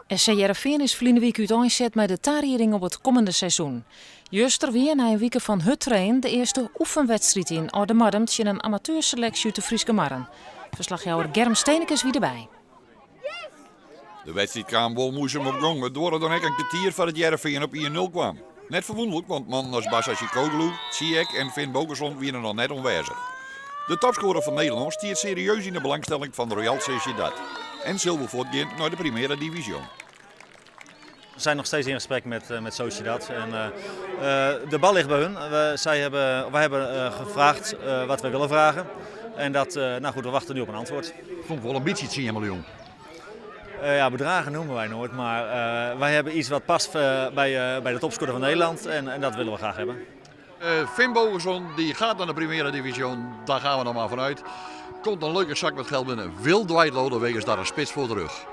SC Hearrenfean is ferline wike úteinset mei de tarieding op it kommende seizoen. Juster wie nei in wike fan hurd trainen de earste oefenwedstriid yn Aldemardum tsjin in amateurseleksje út de Fryske Marren. Ferslachjouwer Germ Stenekes wie derby. De wedstriid kaam wol muoisum op gong. It duorre dan ek in kertier foar it Hearrenfean op 1-0 kwam. Net ferwûnderlik, want mannen as Basacikoglu, Ziyech en Finnbogason wiene noch net oanwêzich. De topskoarer fan Nederlân stiet serieus yn de belangstelling fan Real Sociedad en sil wol fuortgean nei de Primera Division. We zijn nog steeds in gesprek met Sociedad. En de bal ligt bij hun. We, zij hebben, wij hebben gevraagd wat wij willen vragen. En dat, nou goed, we wachten nu op een antwoord. Vond ik wel een beetje 10 miljoen. Ja, bedragen noemen wij nooit, maar wij hebben iets wat past bij de topscorer van Nederland en dat willen we graag hebben. Finnbogason die gaat naar de Primera Division, daar gaan we nog maar vanuit. Komt een leuke zak met geld binnen. Wil Dwight Lodeweges daar een spits voor terug?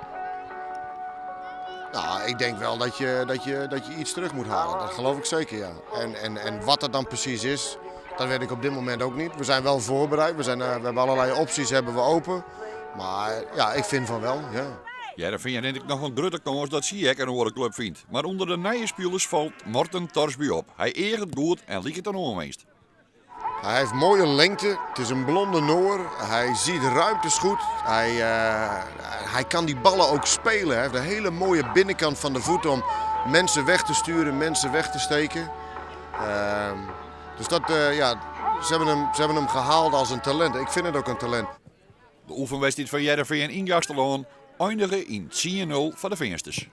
Nou, ik denk wel dat je iets terug moet halen. Dat geloof ik zeker, ja. En wat dat dan precies is, dat weet ik op dit moment ook niet. We zijn wel voorbereid, we hebben allerlei opties hebben we open. Maar ja, ik vind van wel, ja. Hearrenfean rint ek noch in grutte kâns dat Ziyech in oare klup fynt. Mar ûnder de nije spilers falt Morten Thorsby op. Hy eaget goed en liket in oanwinst. Hij heeft mooie lengte, het is een blonde Noor. Hij ziet ruimtes goed. Hij kan die ballen ook spelen. Hij heeft een hele mooie binnenkant van de voet om mensen weg te sturen, mensen weg te steken. Dus dat, ja, ze hebben hem gehaald als een talent. Ik vind het ook een talent. De oefenwedstriid fan Hearrenfean yn Gaasterlân einige yn 10-0 foar de Feansters.